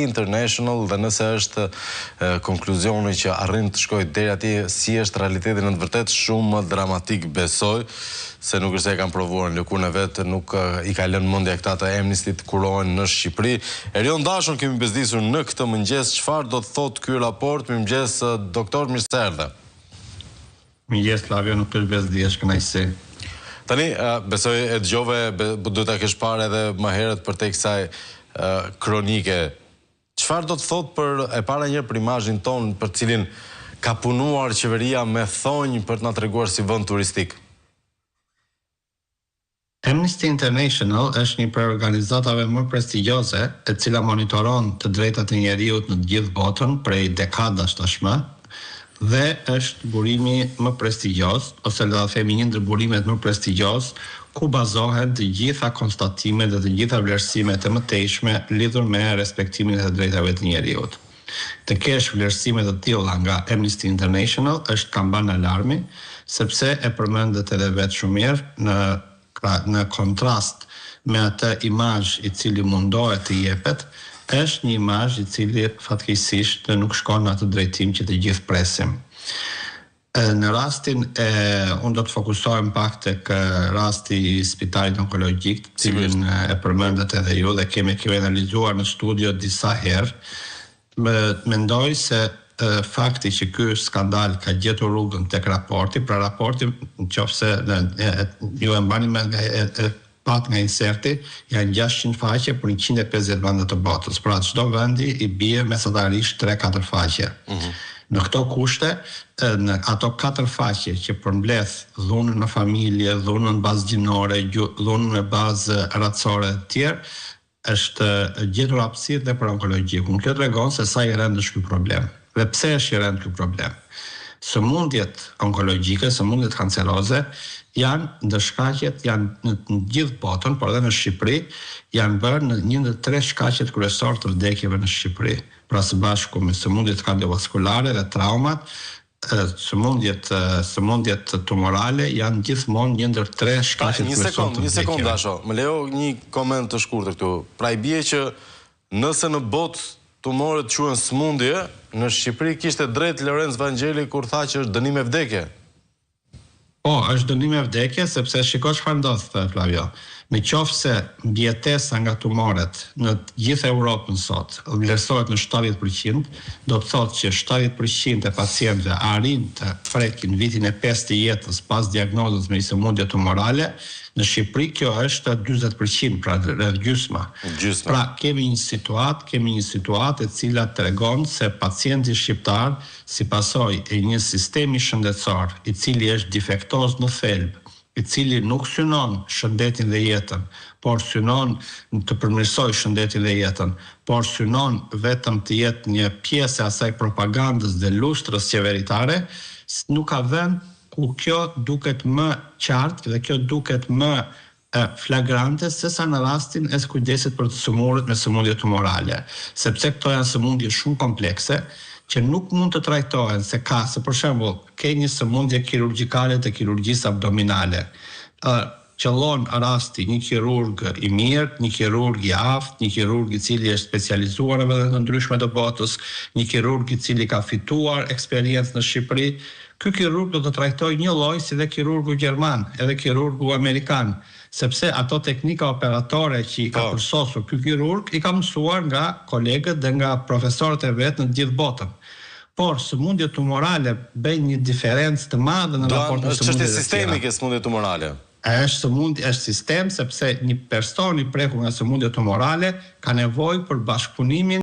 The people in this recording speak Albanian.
International dhe nëse është konkluzioni që arrin të shkojë deri atje si është realiteti në të vërtetë shumë më dramatik besoj se nuk është se e kanë provuar në lëkurën e vet nuk i ka lënë mendja këta të Amnesty të kurohen në Shqipëri. Erion Dashon kemi bezdisur në këtë mëngjes çfarë do të thotë ky raport mirëmëngjes doktor mirë se erdhe. Mirëmëngjes Flavio, nuk është bezdi, është kënaqësi. Tani, besoj e dëgjove, duhet ta kesh parë edhe më herët përtej kësaj kronike. Çfarë do të thotë për e para njëherë për imazhin tonë për të cilin ka punuar qeveria me thonj për të na treguar si vend turistik? Amnesty International është një prej organizatave më prestigjioze e cila monitoron të drejtat e njeriut në të gjithë botën prej dekadash tashmë dhe është burimi më prestigjioz ose le ta themi një ndër burimet më prestigjioz ku bazohen të gjitha konstatimet dhe të gjitha vlerësimet e mëtejshme lidhur me respektimin e të drejtave të njeriut. Të kesh vlerësime të tilla nga Amnesty International është kambanë alarmi, sepse e përmendët edhe vetë shumë mirë, në në kontrast me atë imazh i cili mundohet të jepet, është një imazh i cili fatkeqësisht nuk shkon në atë drejtim që të gjithë presim. Në rastin e, unë do të fokusohem pak tek rasti i spitalit onkologjik, të cilin e përmendët edhe ju dhe kemi kemi analizuar në studio disa herë. Më mendoj se fakti që ky skandal ka gjetur rrugën tek raporti, pra raporti në qoftë se ju e mbani mend nga e, e Patë nga inserti, janë 600 faqe për 150 vende të botës, pra çdo vendi i bie mesatarisht 3-4 faqe. Në këto kushte, në ato 4 faqe që përmbledh dhunën në familje, dhunën në bazë gjinore, dhunën me bazë racore e të tjerë, është gjetur hapësirë dhe për onkologjikun. Kjo tregon se sa i rëndë është ky problem. Dhe pse është i rëndë ky problem? Sëmundjet onkologjike, sëmundjet kanceroze janë ndër shkaqet janë në të gjithë botën, por edhe në Shqipëri, janë bërë në një ndër tre shkaqet kryesorë të vdekjeve në Shqipëri. Pra së bashku me sëmundjet kardiovaskulare dhe traumat, sëmundjet sëmundjet tumorale janë gjithmonë një ndër tre shkaqet kryesore të vdekjeve. Një sekondë Dasho, më lejo një koment të shkurtër këtu. Pra i bie që nëse në botë tumoret quhen sëmundje, në Shqipëri kishte drejtë Lorenc Vangjeli kur tha që është dënim me vdekje. Po, është dënim me vdekje, sepse shiko çfarë ndodh, Flavio. Në qoftë se mbijetesa nga tumoret në të gjithë Europën sot vlerësohet në 70%, do të thotë që 70% e pacientëve arrijnë të prekin vitin e pestë të jetës pas diagnozës me një sëmundje tumorale, në Shqipëri kjo është 40%, pra rreth gjysma. Gjysma. Pra kemi një situatë, kemi një situatë e cila tregon se pacienti shqiptar si pasojë e një sistemi shëndetësor i cili është difektoz në thelb, i cili nuk synon shëndetin dhe jetën, por synon të përmirësojë shëndetin dhe jetën, por synon vetëm të jetë një pjesë e asaj propagandës dhe lustrës qeveritare, nuk ka vend ku kjo duket më qartë dhe kjo duket më flagrante sesa në rastin e kujdesit për të sëmurët me sëmundje tumorale, sepse këto janë sëmundje shumë komplekse që nuk mund të trajtohen se ka, se për shembull, ke një sëmundje kirurgjikale të kirurgjisë abdominale, ë qëllon rasti një kirurg i mirë, një kirurg i aftë, një kirurg i cili është specializuar në vende të ndryshme të botës, një kirurg i cili ka fituar eksperiencë në Shqipëri, Ky kirurg do të trajtojë njëlloj si dhe kirurgu gjerman, edhe kirurgu amerikan, sepse ato teknika operatore që i ka përsosur ky kirurg i ka mësuar nga kolegët dhe nga profesorët e vet në të gjithë botën. Por sëmundjet tumorale bëjnë një diferencë të madhe në raport me sëmundjet e tjera. Është çështje sistemike sëmundjet tumorale. Është sëmundje, është sistem sepse një person i prekur nga sëmundje tumorale ka nevojë për bashkëpunimin.